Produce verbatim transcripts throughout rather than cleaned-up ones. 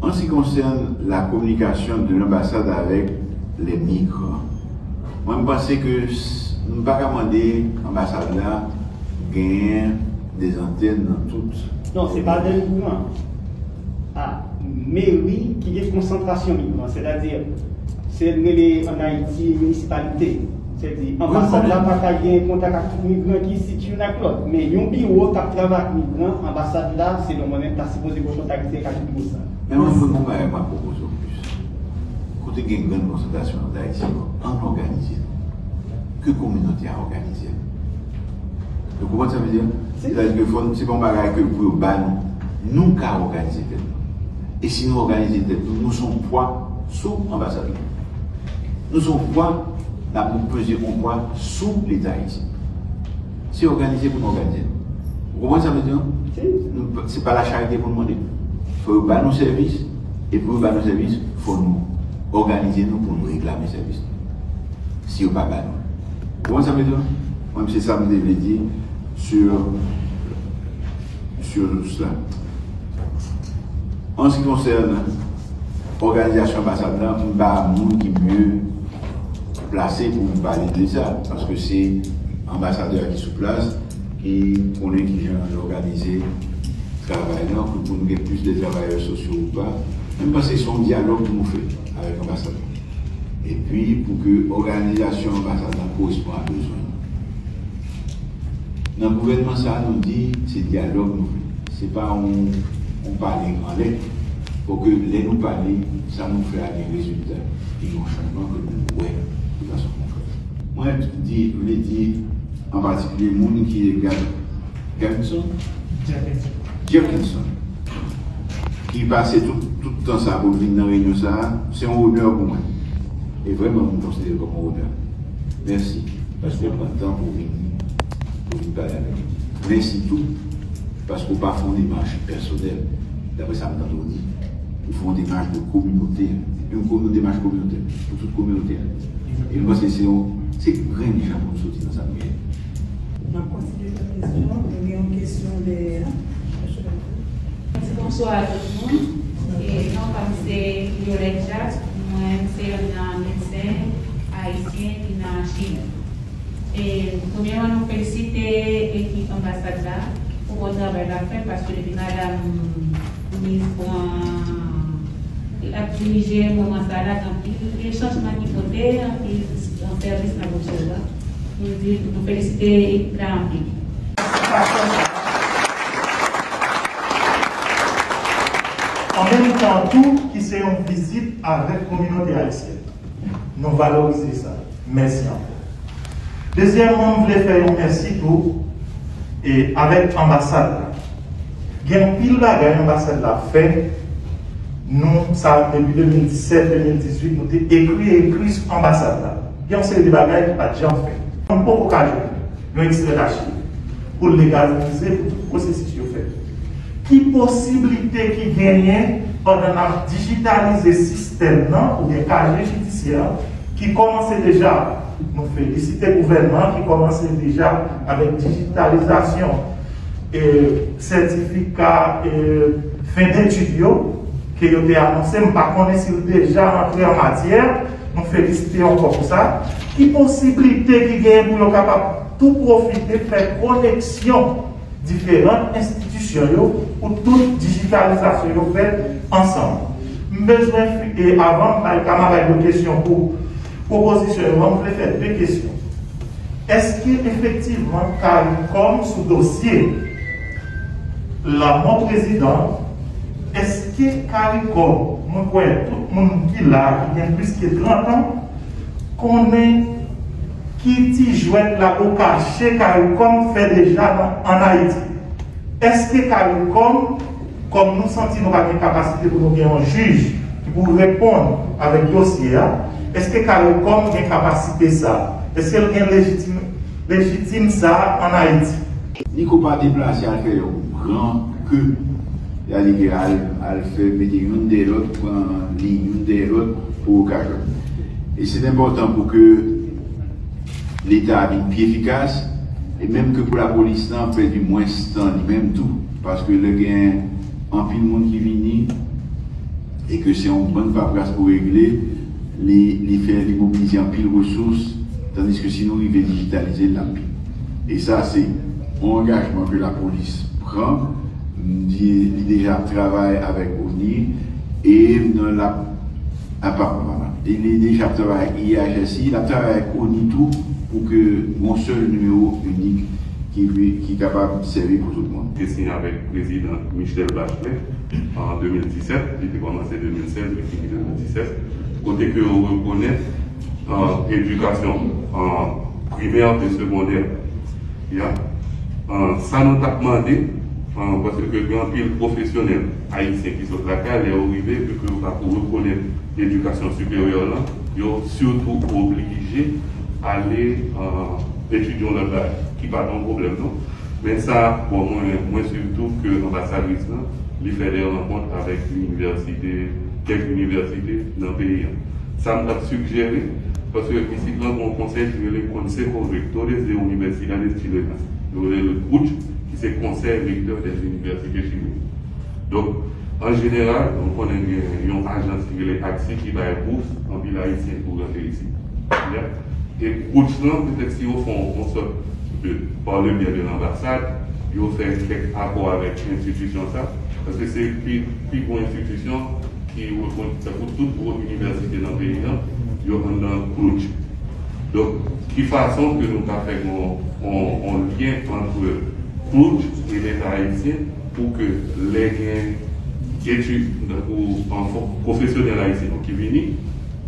En ce qui concerne la communication de l'ambassade avec les migrants, mwen, m panse ke s- nou pa ka mande anbasad la genyen des antennes dans tout. Non, se pa de migran. A, meri ki gen konsantrasyon migran, sètadi, se rele ann Ayiti minisipalite. Sètadi, anbasad la pa ka gen kontak ak tout migran ki isit youn ak lòt. Men yon biwo k ap travay ak migran, anbasad la, selon mwen menm, ta sipoze gen kontak dirèk ak biwo sa. Men mwen, mwen, mwen, mwen, mwen pwopoze w plis. Kote gen grann konsantrasyon ann Ayiti, ann òganize nou. Ke kominote a òganize nou. Ou konprann sa m vle di? Sètadi ke fò n, se pa yon bagay ke pou yo ba nou. Nou ka òganize tèt nou. E si nou òganize tèt nou, nou se yon pwa sou anbasad la. Nou se yon pwa, n ap peze yon pwa sou Leta ayisyen. Se òganize pou nou òganize nou. Ou konprann sa m vle di an? Si. Nou pa- Se pa lacharite pou nou mande. Fò yo ba nou sèvis, e pou yo ba nou sèvis, fò nou òganize nou pou nou reklame sèvis nou. Si yo pa ba nou. Ou konprann sa m vle di an? Mwen, se sa m te vle di sur, sur cela. En ce qui concerne òganizasyon anbasad la, m pa moun ki mye plase pou m pale de sa, paske se anbasadè a ki sou plas, ki konnen kijan l òganize travay la, pou, pou nou gen plis de travayè sosyo ou pa. Men m panse se yon dyalòg pou nou fè avèk anbasad la. Epi, pou ke òganizasyon anbasad la korespon a bezwen nou. Nan gouvènman sa a, nou di se dyalòg nou vle. Se pa yon, yon pale anlè. Fò ke lè nou pale, sa nou fè a gen rezilta. E yon chanjman ke nou wè de fason konkrèt. Mwen di, vle di, an patikilye, moun ki Gad- Gadson? Jerkinson. Jerkinson. Ki pase tout, tout tan sa pou vin nan reyinyon sa a, se yon onè pou mwen. E vrèman, mwen konsidere l kòm yon onè. Mèsi. Paske w pran tan pou vin, pou vin pale avèk nou. Men sitou, paske w pa fè yon demach pèsonèl, daprè sa m tande w di. Ou fè yon demach de kominote. Yon komi- demach kominotè. Pou tout kominote a. E m panse se yon, se grenn jan pou nou soti nan sa nou ye. N ap kontinye fè kesyon. Nou gen yon kesyon dèyè a. Bonswa a tout moun. E non pa m se Violette Jacques. Mwen se youn nan medsen ayisyen ki nan Chili. E premyèman, nou felisite ekip anbasad la pou bon travay l ap fè, paske depi madanm minis pran, l ap dirije moman sa la, gen anpil chanjman ki pote, anpil bon sèvis n ap resevwa. Nou di, nou felisite ekip la anpil. An menm tan tou, ki se yon vizit avèk kominote ayisyèn. Nou valorize sa. Mèsi ankò. Dezyèmman, m vle fè yon mèsi tou e avèk anbasad la. Gen anpil bagay anbasad la fè. Nou, sa depi de mil disèt, de mil dizuit, nou te ekri, ekri sou anbasad la. Gen yon seri de bagay ki pa t janm fèt. Nou poko ka jwenn yon ekstrè dachiv pou legalize, pou tout pwosesis yo fèt. Ki posiblite ki genyen pandan n ap dijitalize sistèm nan oubyen kaje jidisyè an ki kòmanse deja? Nou felisite gouvènman an ki kòmanse deja avèk dijitalizasyon e sètifika e fen detid yo ke yo te anonse. M pa konnen si l deja antre an matyè. Nou felisite yo ankò pou sa. Ki posiblite ki genyen pou yo kapab tou pwofite fè koneksyon diferan enstitisyon yo pou tout dijitalizasyon yo fèt ansanm? M bezwen, e avan m bay kamarad yo kesyon pou pwopozisyon yo, m vle fè de kesyon. Èske efektivman CARICOM sou dosye lanmò prezidan, èske CARICOM, mwen kwè tout moun ki la, ki gen plis ke trant an, konnen ki ti jwèt labokache CARICOM fè deja nan, ann Ayiti? Èske CARICOM, kòm nou santi nou pa gen kapasite pou nou gen yon jij ki pou reponn avèk dosye a, èske CARICOM gen kapasite sa a? Èske l gen lejitim, lejitim sa a ann Ayiti? Nico pa deplase al fè yon gran ke, sètadi ke al, al fè mete youn dèyè lòt, pran liy youn dèyè lòt pou yo ka jwenn. E se enpòtan pou ke Leta a vin pi efikas, e menm ke pou lapolis lan pèdi mwens tan li menm tou, paske lè gen anpil moun ki vini, E ke se yon bann papras pou regle, li, li fè li mobilize anpil resous, tandiske si nou rive dijitalize l, l ap pi. E sa, se yon angajman ke lapolis pran. M di, li deja ap travay avèk ONI, e nan l ap, apa, apa, apa. E li deja ap travay ak I H S I, l ap travay ak ONI tou, pou ke yon sèl nimewo inik ki, ki kapab sèvi pou tout moun. Te siyen avèk prezidan Michelle Bachelet an de mil disèt, li te kòmanse de mil sèz, li fini de mil disèt, kote ke yo rekonèt, euh, edikasyon, euh, primè e segondè. Ya. Euh, sa nou t ap mande, euh, paske gen anpil pwofesyonèl ayisyen ki sot lakay, lè yo rive, vi ke yo pa ko rekonèt edikasyon siperyè lan, yo sitou oblije ale, euh, etidye yon lòt bagay, ki pa t yon pwoblèm, non. Men sa, bon, mwen, mwen swiv tou ke anbasadris lan, li fè de rankont avèk inivèsite, kèk inivèsite nan peyi an. Sa m t ap sigjere, paske isit lan, gen yon konsèy ki rele Consejo Rectores de Universidades Chilenas. Yo rele l CRUCH, ki se Conseil Recteur des Universités Chiliennes. Donk, an jeneral, nou konnen gen yon ajans ki rele ACSI ki bay bous anpil Ayisyen pou rantre isit. Ya. E CRUCH lan, petèt si yo fè yon, yon sòt de, par le biais de l'ambassade, yo fè kèk akò avèk enstitisyon sa, paske se pi, pi gwo enstitisyon ki rekonèt, tankou tout gwo inivèsite nan peyi an, yo anndan CRUCH. Donk, ki fason ke nou ka fè yon, yon, yon lyen ant CRUCH e Leta ayisyen pou ke lè gen etid, tankou, anfò, pwofesyonèl ayisyen yo ki vini,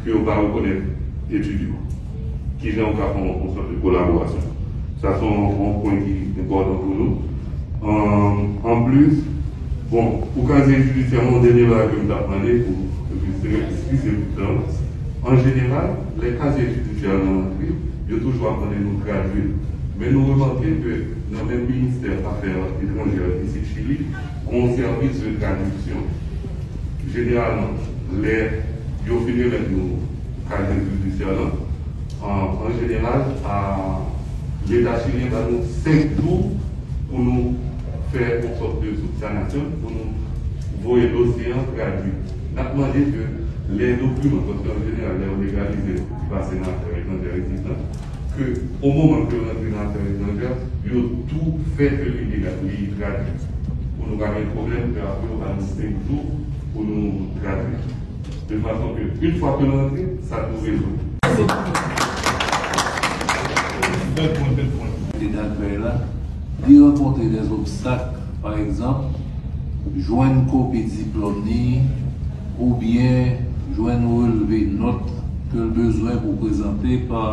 ke yo pa rekonèt etid yo? Kijan yo ka fè yon, yon sòt de kolaborasyon? Sa se yon, yon pwen ki enpòtan pou nou. An, anplis, bon, pou kazye jidisyè, yon dènye bagay ke m t ap mande pou, epi se eskize pou tan. An jeneral, lè kazye jidisyè lan rantre, yo toujou ap mande nou tradui. Men nou remake ke nan menm ministè afè etranjè isit Chili, gen yon sèvis de tradiksyon. Jeneralman, lè yo fin remèt nou kazye jidisyè lan, an, an jeneral, a, Leta chilyen ba nou senk jou pou nou fè yon sòt de soubsanasyon, pou nou voye dosye an tradui. N ap mande ke lè dokiman, paske an jeneral, lè yo legalize yo, ki pase nan afè etranjè isit lan, ke o moman ke yo rantre nan afè etranjè, yo tou fè ke li legal, li tradui. Pou nou pa gen pwoblèm, ke apre yo ba nou senk jou pou nou tradui. De fason ke, yon fwa ke l rantre, sa tou rezoud. Bèl pwen, bèl pwen. Te dakò la, li rankontre des obstak, pa egzanp, jwenn kopi diplòm li, oubyen jwenn relve nòt ke l bezwen pou prezante pa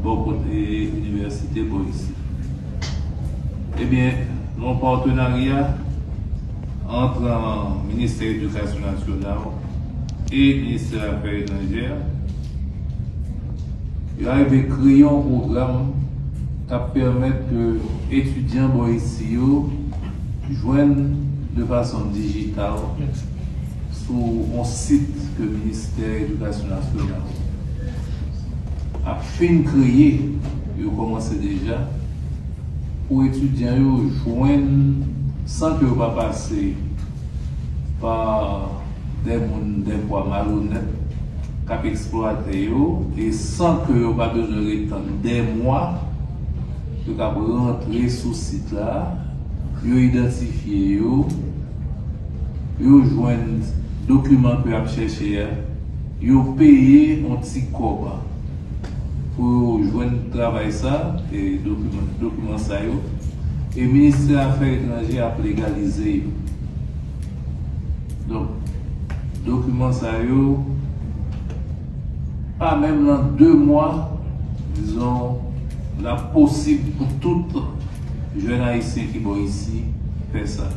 bò kote inivèsite bò isit. Ebyen, nan yon patenarya ant Ministè Edikasyon Nasyonal e Ministè Afè Etranjè, yo arive kreye yon pwogram k ap pèmèt ke etidyan bò isi yo jwenn de fason dijital sou yon sit ke Ministè Edikasyon Nasyonal ap fin kreye, yo kòmanse deja, pou etidyan yo jwenn, san ke yo pa pase pa de moun dèfwa malonèt k ap eksplwate yo, e san ke yo pa bezwen ret tann de mwa, yo kab rantre sou sit la, yo idantifye yo, yo jwenn dokiman ke y ap chèche a, yo peye yon ti kòb pou yo jwenn travay sa, e dokiman, dokiman sa yo, e Ministè Afè Etranjè ap legalize yo. Donk, dokiman sa yo, pa menm nan de mwa, dizon, l ap posib pou tout jèn ayisyen ki bò isi fè sa.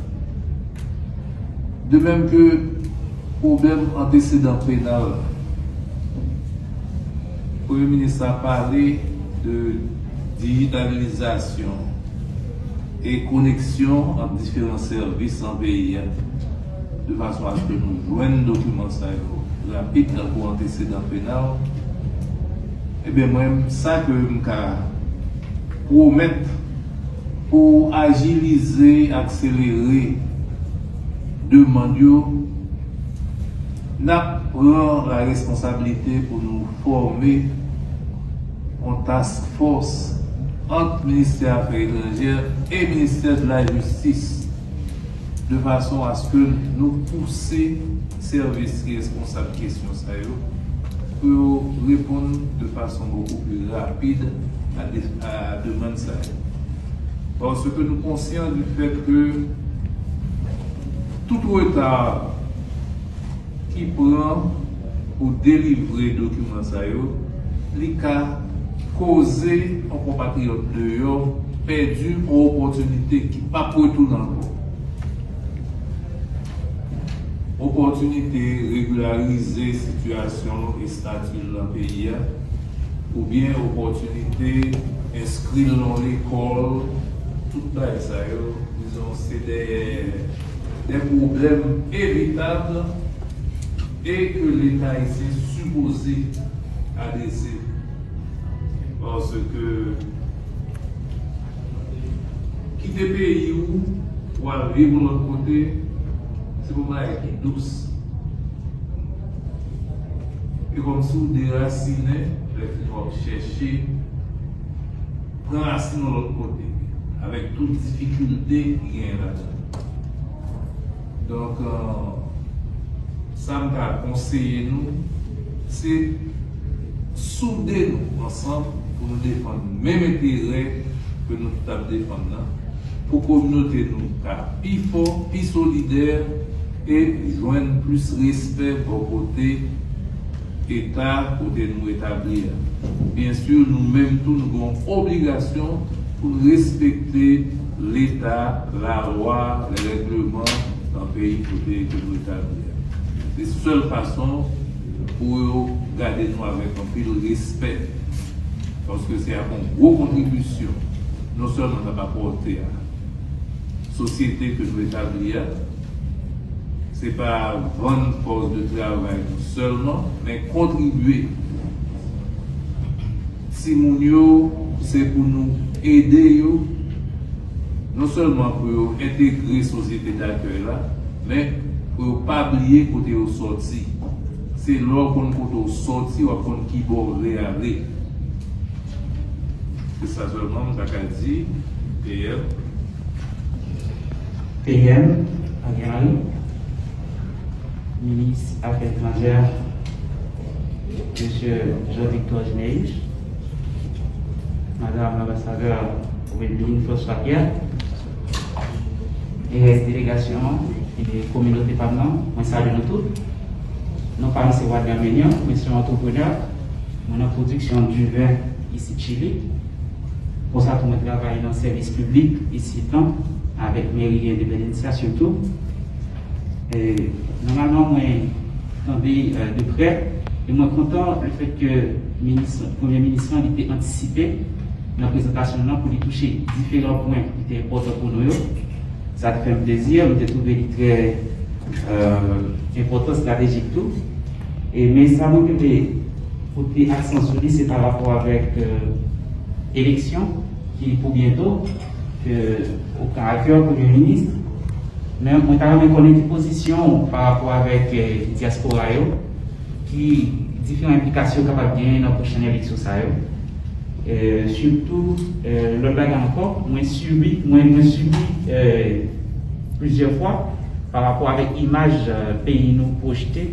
De menm ke pwoblèm antesedan penal, Premye Minis la pale de dijitalizasyon e koneksyon ant diferan sèvis nan peyi a, de fason aske nou jwenn dokiman sa yo rapid, tankou antesedan penal. Ebyen, mwen, sa ke m ka pwomèt pou ajilize, akselere demann yo, N ap pran la responsablite pou nou fòme yon task force ant Ministè Afè Etranjè e Ministè de la Jistis, de fason a ce que nou pouse sèvis ki responsab kesyon sa yo pou yo reponn de fason bokou pli rapid a de, a demann sa yo. Paske nou konsyan du fait que tout reta ki pran pou delivre dokiman sa yo, li ka koze yon konpatriyòt deyò pèdi yon opòtinite ki p ap retounen ankò. Opòtinite regilarize sitiyasyon l, estati l nan peyi a, oubyen opòtinite enskri l nan lekòl, tout bagay sa yo, dizon, se de, de pwoblèm evitab e ke Leta ayisyen sipoze adrese. Paske kite peyi w pou al viv yon lòt kote, se pa yon bagay ki dous. E kòmsi w derasinen, lè fini w ap chèche pran rasin yon lòt kote, avèk tout difikilte ki genyen ladan. Donk, euh, sa m ka konseye nou, se soude nou ansanm pou nou defann menm enterè ke nou tout ap defann nan, pou kominote nou ka pi fò, pi solidè e jwenn plis respè bò kote eta kote nou etabli a. Byensi, nou menm tou, nou gen yon obligasyon pou n respekte Leta, lalwa, règleman nan peyi kote ke nou etabli a. Se sèl fason pou yo gade nou avèk anpil respè, paske se ak yon gwo kontribisyon, non sèlman n ap apòte a sosyete ke nou etabli a, se pa vann fòs de travay nou sèlman, men kontribye. Timoun yo, se pou nou ede yo, non sèlman pou yo entegre sosyete dakèy la, men pou yo pa bliye kote yo sòti. Se lè w konn kote w sòti, w ap konn ki bò w vle ale. Se sa sèlman m ta ka di. P M. P M, André Henry, minis afè etranjè, mesye Jean Victor Gineus, madanm anbasadè Wilmine François Pierre, e rès delegasyon an, e kominote pa m nan, mwen salye nou tout. Non pa m se Wadner Menion, mwen se yon antreprenè. Mwen nan pwodiksyon diven isit Chili. Konsa tou mwen travay nan sèvis piblik isit lan avèk meri endepandans surtout. E, nòmalman mwen tande, euh, de prè e mwen kontan le fèt ke minis, premye minis lan li te antisipe nan prezantasyon l lan pou li touche diferan pwen ki te enpòtan pou nou yo. Sa te fè m plezi, m te twouve li trè, euh, enpòtan, estratejik tou. E, men sa mwen te vle pote aksan sou li, se pa rapò avèk, euh, eleksyon ki pou byento, ke ou ka akè premye minis. Men mwen ta renmen konnen ki pozisyon w pa rapò avèk, euh, dyaspora yo, ki diferan enplikasyon kapab genyen nan pwochèn eleksyon sa yo. Euh, sitou, euh, lòt bagay ankò, mwen sibi, mwen, mwen sibi, euh, plizyè fwa pa rapò avèk imaj, euh, peyi nou pwojte,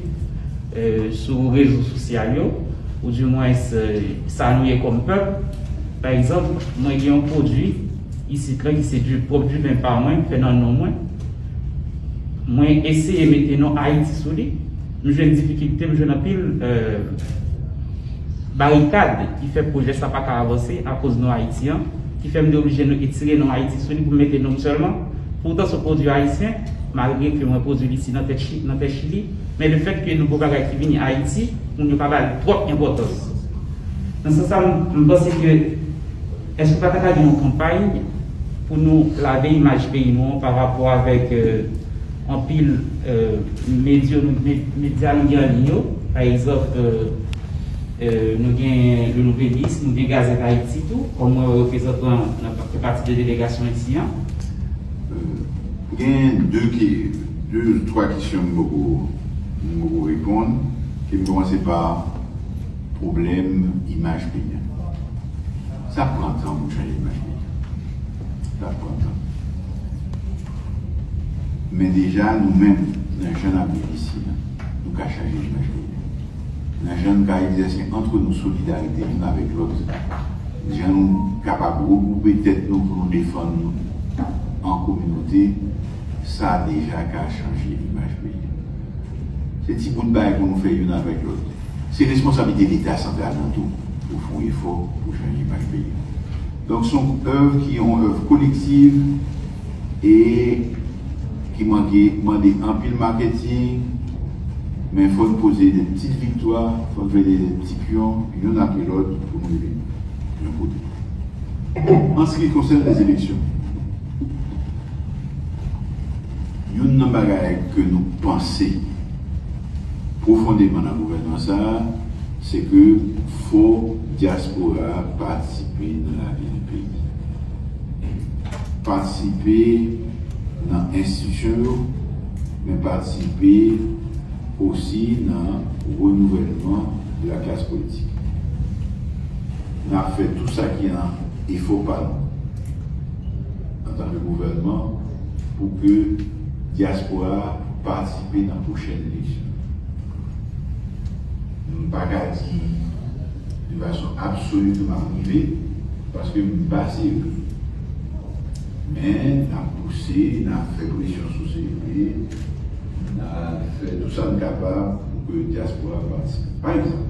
euh, sou rezo sosyal yo, oudimwens, euh, sa nou ye kòm pèp. Pa egzanp, mwen gen yon pwodui isit la ki se di pwòp diven pa mwen, fè nan non mwen. Mwen eseye mete non Ayiti sou li. M jwenn difikilte, m jwenn anpil, euh, barikad ki fè pwojè sa pa ka avanse akoz non Ayiti an, ki fè m te oblije nou etire non Ayiti sou li pou m mete non m sèlman. Poutan se yon pwodui ayisyen, malgre ke mwen pwodui l isi nan tè Chi-, nan tè Chili, men le fèt ke nouvo bagay ki vini Ayiti, moun yo pa ba l twòp enpòtans. Nan sans sa, m, m panse ke èske pa ta ka gen yon kanpay pou nou lave imaj peyi nou an pa rapò avèk, euh, anpil, euh, medya nou, med-, medya nou gen an liy yo? Pa egzanp, euh, euh, nou gen Le Nouvelliste, nou gen Gazette Haïti tou, kòm mwen reprezantan nan, fè pati de delegasyon isi an. Euh, gen de ke, de, twa kesyon m poko M poko reponn, ke m kòmanse pa pwoblèm imaj peyi a. Sa pran tan pou chanje imaj peyi a. Sa pran tan. Men deja, nou menm, nan jan n ap viv isi a, nou ka chanje imaj peyi a. Nan jan n ka egzèse antre nou solidarite youn avèk lòt, jan nou kapab regwoupe tèt nou pou nou defann nou an kominote, sa deja ka chanje imaj peyi a. Se ti bout bagay pou nou fè youn avèk lòt. Se responsablite Leta santral lan tou pou fè yon efò pou chanje imaj peyi a. Donk, se yon èv ki yon èv kolektiv e ki mande, mande anpil maketing, men fò n poze de pti viktwa, fò n fè de pti pyon, youn apre lòt, pou nou rive yon kote. An se ki konsène lèzeleksyon, youn nan bagay ke nou panse pwofondeman nan gouvènman sa a, se ke fò dyaspora a patisipe nan lavi peyi. Patisipe nan enstitisyon yo, men patisipe osi nan renouvèlman de la klas politik. N ap fè tou sa ki an efò pa nou, antanke gouvènman, pou ke dyaspora a patisipe nan pwochèn eleksyon. M pa ka di de fason absoli ke m ap rive, paske m pa sere. Men, n ap pouse, n ap fè presyon sou C N P, n ap fè tou sa n kapab pou ke dyaspora a patisipe. Pa egzanp,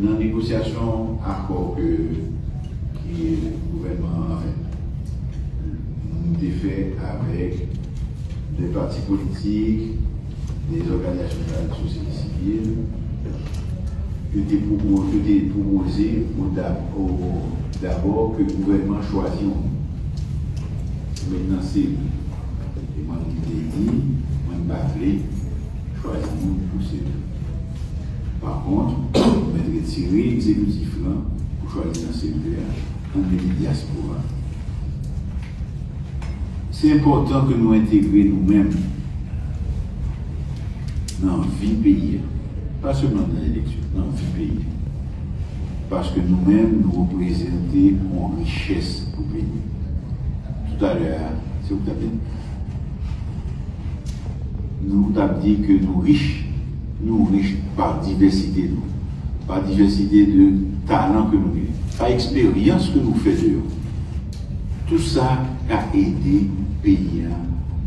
nan negosyasyon akò ke, ke gouvènman an, anfen, nou te fè avèk de pati politik, de òganizasyon sosyete sivil, yo te pwopo-, yo te pwopoze pou dab-, o, dabò ke gouvènman chwazi yon moun. Pou met nan seri. E mwen, m te di, mwen, m pa vle chwazi moun pou seri. Pa kont, mwen retire egzekitif lan pou chwazi nan seri a, ann mete dyaspora. Se enpòtan ke nou entegre nou menm nan vi peyi a. Pa sèlman nan eleksyon, nan vi peyi a. Paske nou menm, nou reprezante yon richès pou peyi. Toutalè a, se ou k t ap di. Nou t ap di ke nou rich, nou rich pa divèsite nou, pa divèsite de talan ke nou genyen, pa eksperyans ke nou fè deyò. Tou sa ka ede peyi a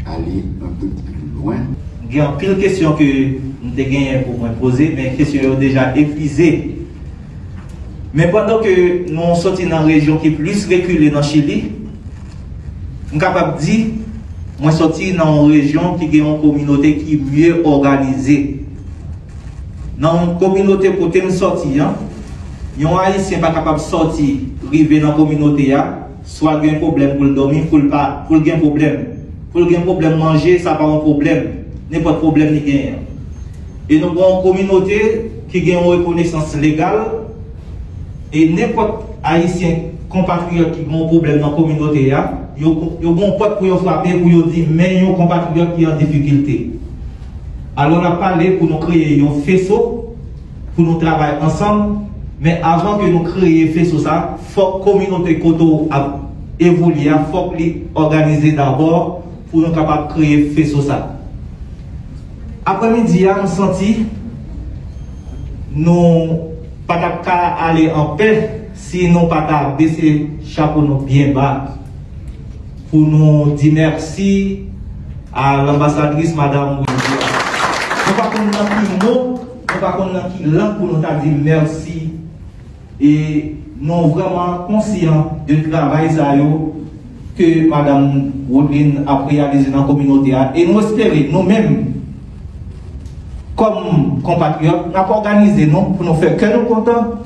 ale un peu plus loin. Gen anpil kesyon ke m te genyen pou mwen poze, men kesyon yo deja epuize. Men pandan ke nou soti nan rejyon ki plis rekile nan Chili, m kapab di, mwen soti nan yon rejyon ki gen yon kominote ki mye òganize. Nan yon kominote kote m soti an, yon Ayisyen pa kapab soti, rive nan kominote a, swa gen pwoblèm pou l dòmi, pou l pa, pou l gen pwoblèm. Pou l gen pwoblèm manje, sa pa yon pwoblèm. Nenpòt pwoblèm li genyen. E nou gen yon kominote ki gen yon rekonesans legal, e nenpòt Ayisyen konpatriyòt ki gen yon pwoblèm nan kominote a, yo, yo gen yon pòt pou yo frape, pou yo di, men yon konpatriyòt ki an difikilte. Alò, n ap pale pou nou kreye yon feso, pou nou travay ansanm, men avan ke nou kreye feso sa, fòk kominote kote w ap evolye a, fòk li òganize dabò pou nou kapab kreye feso sa. Aprèmidi a, m santi nou pa t ap ka ale anpè si nou pa ta bese chapo nou byen ba pou nou di mèsi a lanbasadris, madam Wendy. Nou pa konn nan ki mo, nou pa konn nan ki lang pou nou ta di mèsi. E nou vrèman konsyan de travay sa yo ke madam Woodline ap reyalize nan kominote a. E nou espere, nou menm, kòm konpatriyòt, n ap òganize nou pou nou fè kè nou kontan,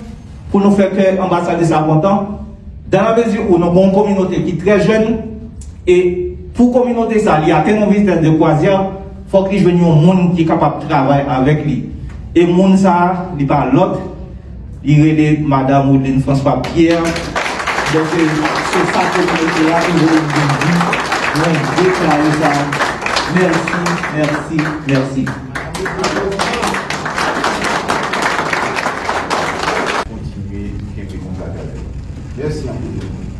pou nou fè kè anbasadris la kontan, dans la mesure où nou gen yon kominote ki trè jèn, e pou kominote sa, li atenn yon vitès de kwazyè, fòk li jwenn yon moun ki kapab travay avèk li. E moun sa, li pa lòt, li rele madam Woodline François Pierre. Donk, se, se sa kominote a te voye m vin di, mwen deklare sa Mèsi, mèsi, mèsi. Kontinye kenbe kontak avè nou. Mèsi anpil.